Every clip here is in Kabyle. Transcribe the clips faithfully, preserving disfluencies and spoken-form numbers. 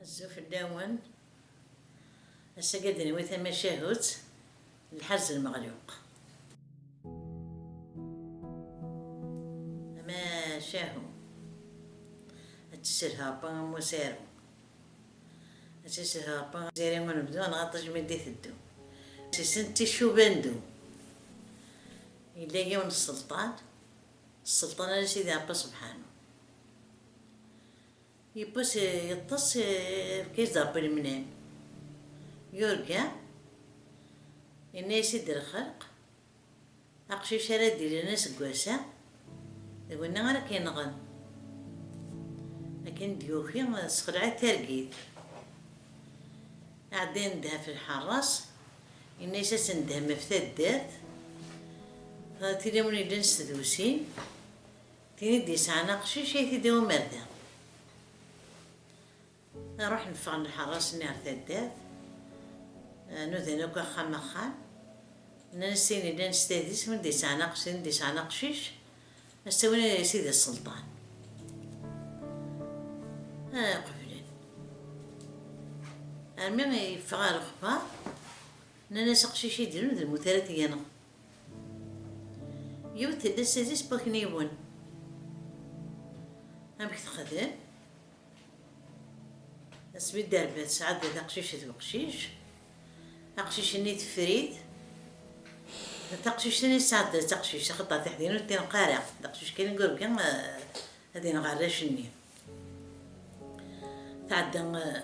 Azul fell-awen. Ass-agi ad d-nawi tamacahut n lḥerz n Meɣluq. Amacahu. Ad tt-isselhu Ṛebbi am usaru. Ad tt-isselhu Ṛebbi am usaru n unebdu neɣ aṭij mi d-iteddu. Sisen ticubandu. Yella yiwen n sselṭan. Sselṭan ala Sidi Ṛebbi subḥanu. Yiwwas yeṭṭes, yefka-yas-d Ṛebbi lemnam. Yurga, yenna-yas-id lxelq, aqcic ara d-ilin aseggas-a, d winna ara k-yenɣen. Akken d-yuki, sexleɛ-it targit. Iɛedda yendeh ɣef lḥeṛṛas, yenna-yas ad tendhem ɣef taddart, tilawin yellan s tdusin, tin i d-yesɛan aqcic, ad t-id-awim ar da. Ruḥen ffɣen lḥeṛṛas-nni ar taddart, nudan akk axxam axxam. Nnan-as tin yellan s tadist, win d-yesɛan aqcic, tin d-yesɛan aqcic, ad s-tawin i Sidi Sselṭan. Ah, qeblen. Armi yeffeɣ ɣer lexbar, nnan-as aqcic i d-ilul d lmut ara t-yenɣ. Yiwet tella s tadist n wakniwen. Amek texdem? Asmi d-terba tesɛedda taqcict d uqcic. Aqcic-nni teffer-it. Taqcict-nni tesɛedda d taqcict, axaṭer tiḥdin ur t-ineqq ara. D aqcic kan i yurga, eh, ad ineɣ arrac-nni. Tɛedda, eh,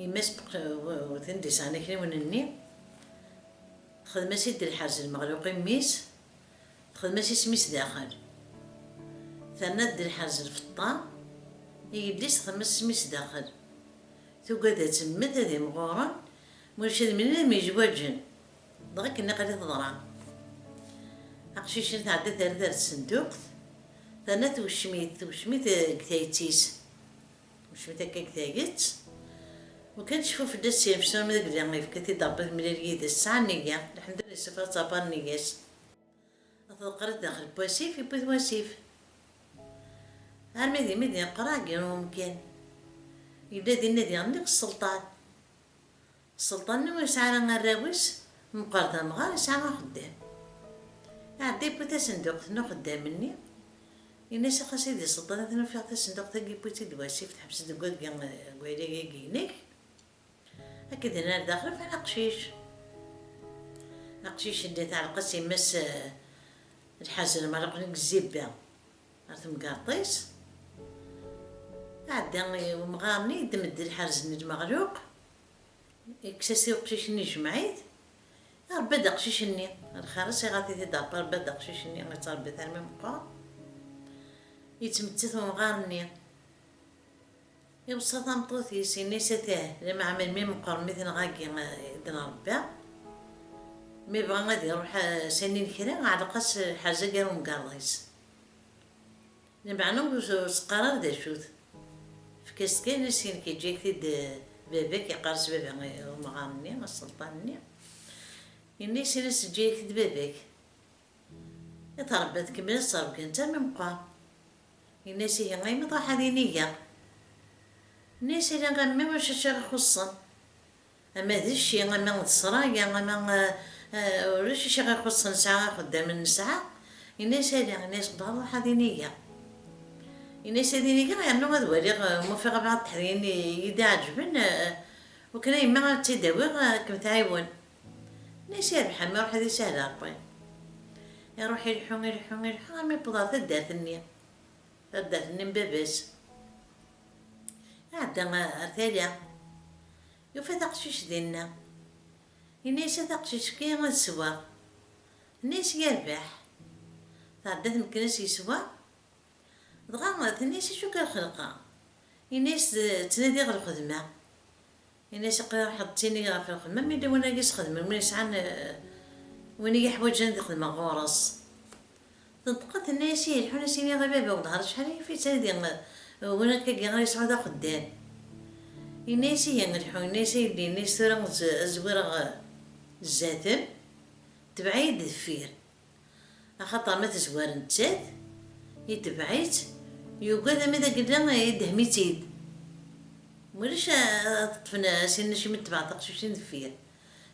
yemma-s n uqcic-nni d-yesɛan akniwen-nni. Texdem-as-id lḥerz n Meɣluq i mmi-s, texdem-as isem-is daxel. Terna-d lḥerz n lfeṭṭa i yelli-s, texdem-as isem-is daxel. Tugad ad temmet, ad imɣuren, ma ulac ad mlalen ad myezwaǧen. Dɣa akken niqal i teḍra. Aqcic-nni tɛedda terra-t ar tsenduqt, terna twecm-it, twecm-it deg tayet-is. Mecmet akka deg tayet. Lukan tecfu fell-as s yimecṭuḥ mi d-yella, yefka-t-id Ṛebbi, temlal yid-s, tesɛa nniya. Lḥemdullah, yessufeɣ-tt ɣer nneyya-s. Tḍeqqer-it daxel n wasif, yewwi-t wasif. Armi d imi d-yeqreɛ deg yiwen umkan. Yella dinna diɣen nnig sselṭan. Sselṭan-nni ur yesɛi ara arraw-is, meqqer d amɣar, yesɛa axeddam. Iɛedda yewwi tasenduqt n uxeddam-nni, yenna-as, "Ax a sidi sselṭan, atan ufiɣ tasenduqt-agi, yewwi-tt-id wasif, teḥbes deg wadeg, deg wayla-agi-inek. Akken d-nerr daxel, ufan aqcic." Aqcic-nni teɛleq-as yemma-s, eh, lḥerz n Meɣluq deg zzibba ɣer temgerṭ-is. Iɛedda umɣar-nni, yeddem-d lḥerz-nni n Meɣluq. Yekkes-as i uqcic-nni, ijmeɛ-it, iṛebba-d aqcic-nni. Lxir-is iɣaḍ-it-id Ṛebbi, iṛebba-d aqcic-nni, yettṛebbi-t armi meqqer. Yettmettat umɣar-nni. Iweṣṣa tameṭṭut-is, yenna-as, "Atah, lameɛna melmi meqqer mmi-tneɣ-agi, eh, i d-nṛebba, mi yebɣa ad iṛuḥ, eh, s annin kra, ɛelleq-as lḥerz-agi ar umgerḍ-is." Lameɛna ur s-, ur s-qqar ara d acu-t. Efk-as kan, as-in, "Yeǧǧa-yak-t-id, eh, baba-k," yeqqar-as baba i umɣar-nni, asselṭan-nni. Yenna-as, "Ini-as yeǧǧa-yak-t-id baba-k." I tṛebba tkemmel ad tt-tṛebbi netta mi meqqer. Yenna-as, "Ihi, imi truḥ ad inigeɣ." Yenna-as, "Ala a mmi, ulac acu i ɣ-ixuṣṣen. Ama d cci, ama d ssṛaya, ama, eh, eh, ulac acu i ɣ-ixuṣṣen, nesɛa ixeddamen nesɛa." Yenna-as, "Ala," yenna-as, "Bɣiɣ ad ruḥ ad inigeɣ." Yenna-as, "Ad inigeɣ, yernu ad waliɣ, eh, ma ufiɣ abɛaḍ teḥdiyin i yi-d-iɛeǧben, eh, wakken a yemma ad tt-id-awiɣ, eh, ad kem-tɛiwen." Yenna-as, "Yerbeḥ a mmi, ruḥ ad isahel Ṛebbi." Iṛuḥ ileḥḥu, ileḥḥu, ileḥḥu, armi yewweḍ ɣer taddart-nni. Taddart-nni n baba-s. Iɛedda ar tala. Yufa taqcict dinna. Yenna-yas, "A taqcict, efk-iyi ad sweɣ." Tenna-yas, "Yerbeḥ." Tɛedda tmekken-as yeswa. Dɣa tenna-yas, "Acu akka lxelqa?" Yenna-yas, "Ttnadiɣ lxedma." Yenna-yas, "Aql-i ruḥeɣ ttinigeɣ ɣef lxedma, mi d win-agi sxedmen, win yesɛan, eh, Win i yi-ḥwaǧen ad xedmeɣ ɣur-s. Tenṭeq-d, tenna-yas: "Ihi lḥu, as-iniɣ i baba-w, nehṛ acḥal yif-itt, ad iɣ-, win akkagi ara yesɛu d axeddam." Yenna-yas: "Ihi lḥu." Yenna-yas i yelli, yenna-yas: "Tura ad z-, ad zwireɣ, eh, zdat-m, tbeɛ-iyi-d deffir." Axaṭer ma tezwar nettat, itbeɛ-itt, yugad ama d agella idhem-itt-id. Ulac a, ad ṭṭfen, as-inin: "Acimi tebɛeḍ taqcict-in deffir?"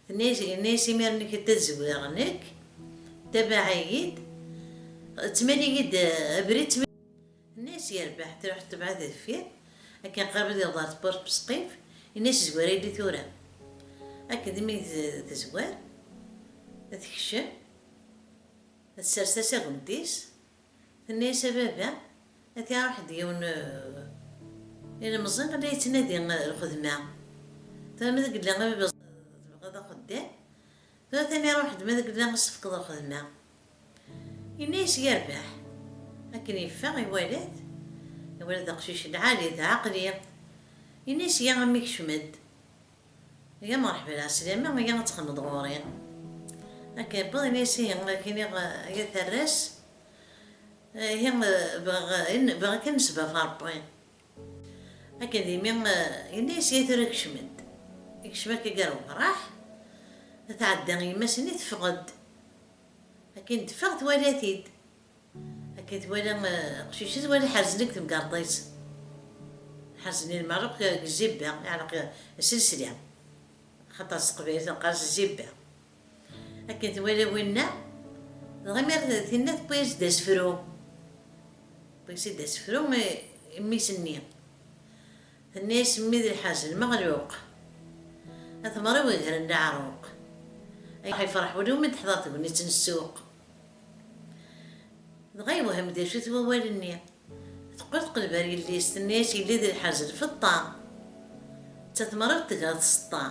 Tenna-yas, yenna-yas: "Imir-nni kan ad zwireɣ nekk, tabaɛ-iyi-d, ttmal-iyi-d abrid, ttmal." Tenna-yas: "Yerbeḥ." Truḥ tebɛed deffir, akken qrib ad yaweḍ ɣer tewwurt n wesqif, yenna-yas: "Zwir a yelli tura." Akken d mi t-, tezwar, tekcem, tessers tasagumt-is, tenna-yas: "A baba, ati iruḥ-d yiwen, eh, ilemẓi la yettnadi, eh, lxedma. Tura ma deg la a baba tebɣiḍ axeddam, tura tani iruḥ-d ma deg la a s-tefkeḍ lxedma." Yenna-yas: "Yerbeḥ." Akken yeffeɣ iwala-t, iwala-t d aqcic lɛali, d aɛeqli. Yenna-yas: "Ya a mmi, kcem-d." "Ya mṛeḥba, lɛeslama, ya ad txedmeḍ ɣur-i." Akken yewweḍ, yenna-yas: "Ihi, ad k-iniɣ, ya tarra-s, ihi, bɣiɣ, bɣiɣ kan nesba ɣef Ṛebbi." Akken d imi, yenna-yas: "Ya tura kcem-d." Ikcem akka gar ubraḥ, tɛedda yemma-s-nni teffeɣ-d. Akken teffeɣ twala-t-id. Akken twala, eh, aqcic-is, twala ḥerzen deg temgerḍ-is. Ḥerzen lmeɛluq deg zzibba, iɛelleq s lsla. Axaṭer s teqbaylit neqqar-as zzibba. Akken twala winna, dɣa imir tinna tewwi-as-d asefru. Tewwi-as-d asefru i, i mmi-s-nni. Tenna-yas: "Mmi, d lḥerz n lmeɣluq, a temṛiw igren leɛruq. Ay yefreḥ wul-iw mi d-teḥḍer tegnit n ssuq." Dɣa yewhem d acu-t wawal-nni. Teqqel teqleb ar yelli-s, tenna-yas: "Yelli, d lḥerz n lfeṭṭa, d tatemriwt tga tseṭṭa.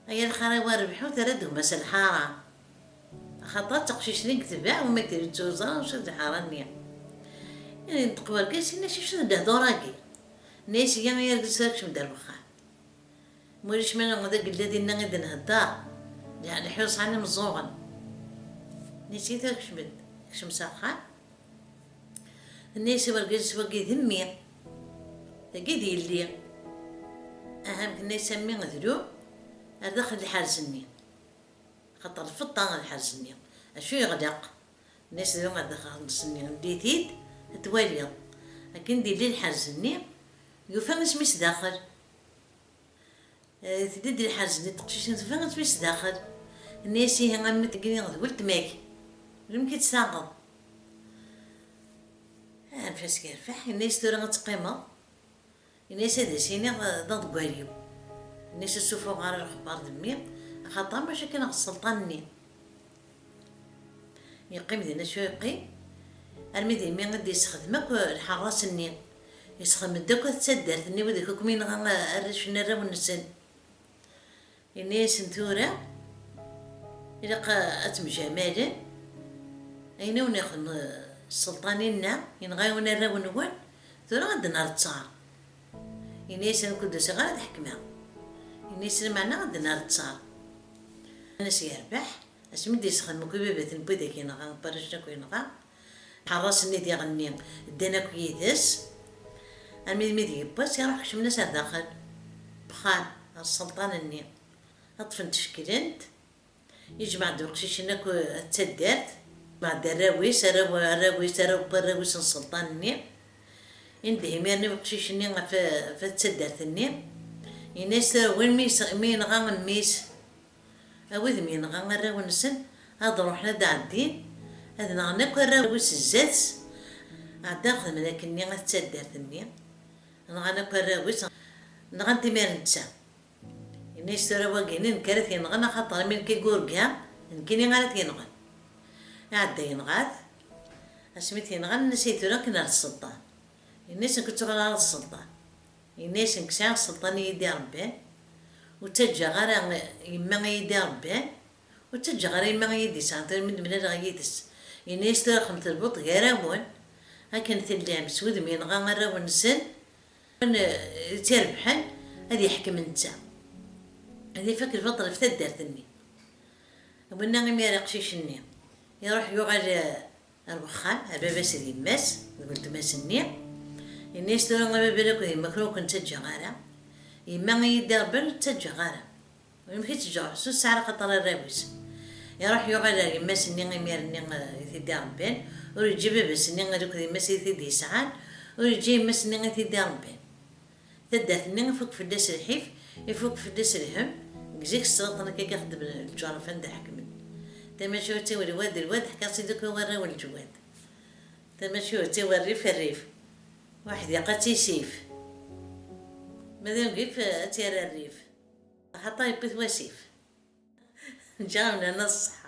Ay a lxir-iw a rrbeḥ-iw, terra-d gma-s lḥara." Axaṭer d taqcict-nni i yetbeɛ, wama d-yettwuẓer, mačči d lḥara-nni. Yenṭeq wergaz, yenna-as: "Acu d lehdur-agi?" Yenna-as: "Ihi ay argaz, tura kcem-d ar wexxam. Ma ulac ma d agella dinna i d-nhedder, leḥyuḍ sɛan imeẓẓuɣen." Yenna-as: "Ihi tura kcem-d, kcem s axxam." Tenna-as i wergaz-is: "Wagi d mmi, tagi d yelli. Aha, tenna-as, a mmi, dlu ar daxel lḥerz-nni. Xaṭer lfeṭṭa lḥerz-nni, acu yeɣleq?" Tenna-as: "Dlu ar daxel lḥerz-nni, ldi-t-id, ad twaliḍ." Akken d-illi lḥerz-nni, yufa isem-is daxel. Eh, tedda-d lḥerz-nni n teqcict-nni, tufa isem-is daxel. Tenna-as: "Ihi a mmi, tagi d weltma-k. Melmi i tt-taɣeḍ?" Anef-as yerbeḥ, yenna-as: "Tura ad teqqimeḍ." Yenna-as: "Ad as-iniɣ d aḍeggal-iw." Yenna-as: "Ur ssufuɣ ara lexbar d mmi, axaṭer mačči akken ɣer sselṭan-nni." Yeqqim dinna cwiya, yeqqim, armi d imi i d-yessexdem akk lḥeṛṛas-nni. Yessexdem-d akk at taddart-nni, wid akk mi yenɣa arrac n arraw-nsen. Yenna-yasen: "Tura ilaq ad temjamalen, ayen i wen-ixdem sselṭan-inna, yenɣa-yawen arraw-nwen, tura ad d-nerr ttaṛ." Yenna-yasen: "Ur ken-d-usiɣ ara ad ḥekmeɣ." Yenna-yasen: "Meɛna ad d-nerr ttaṛ." Nnan-as: "Yerbeḥ." Asmi d-yessexdem akk ibabaten n widak yenɣa, n warrac akk yenɣa, lḥeṛṛas-nni diɣenni ddan akk yid-s, armi d mi d yiwwas iruḥ kecmen-as ar daxel n uxxam, ar sselṭan-nni. Ṭṭfen-t cekklen-t, yejmeɛ-d uqcic-nni akk at taddart, yejmeɛ-d arraw-is, arraw, arraw-is, arraw n warraw-is n sselṭan-nni. Indeh imiren i uqcic-nni ɣef, ɣef at taddart-nni, yenna-as: "Tura win mi yes-, mi yenɣa mmi-s, a wid mi yenɣa arraw-nsen, ad ruḥen ad d-ɛeddin, ad nɣen akk arraw-is zdat-s." Ɛeddan xedmen akkenni at taddart-nni, nɣan akk arraw-is, nɣan-t imir netta. Yenna-yas: "Tura wagi-nni nekk ara t-yenɣen, axaṭer imi nekk i yurga, d nekkini ara t-yenɣen." Iɛedda yenɣa-t, asmi t-yenɣa, nnan-as: "Ihi tura akken ar sselṭan." Yenna-yas: "Nekk ur ttuɣal ara d sselṭan." Yenna-yas: "Nekk sɛiɣ sselṭan i yi-d-iṛebban, ur ttaǧǧaɣ ara yemma i yi-d-iṛebban, ur ttaǧǧaɣ ara yemma i yi-d-isɛan, tura mi d-mlaleɣ yid-s." Yenna-yas: "Tura xedmet lbuṭ gar-awen, akken tellam s wudem yenɣa arraw-nsen, win, eh, tt-irebḥen ad yeḥkem netta, ad ifak lbaṭel ɣef taddart-nni." Winna imir aqcic-nni iruḥ yuɣal, eh, ar wexxam, ar baba-s d yemma-s d weltma-s-nni. Yenna-yas: "Tura a baba, akk d yemma-k ur ken-ttaǧǧaɣ ara. Yemma i yi-d-iṛebban ur tt-ttaǧǧaɣ ara. Amek i tt-ǧǧeɣ? Ur tesɛi ara xaṭer arraw-is." Iruḥ yuɣal ar yemma-s-nni imir-nni, eh, i t-id-iṛebban, ur yeǧǧi baba-s-nni akked yemma-s i t-id-yesɛan, ur yeǧǧi yemma-s-nni i t-id-iṛebban. Taddart-nni ifuk fell-as lḥif, ifuk fell-as lhemm. Deg zik sraṭen akka i xeddmen lǧuṛaf anda ḥekmen. Tamacahut i welwad d lwad, ḥkiɣ-tt-id akk i warraw n leǧwad. Tamacahut i warrif rrif, uḥdiq ad tisif. Ma d ungif ad tt-yerr rrif, axaṭer yewwi-t wasif. Ǧǧiɣ-am lehna d ṣṣeḥḥa.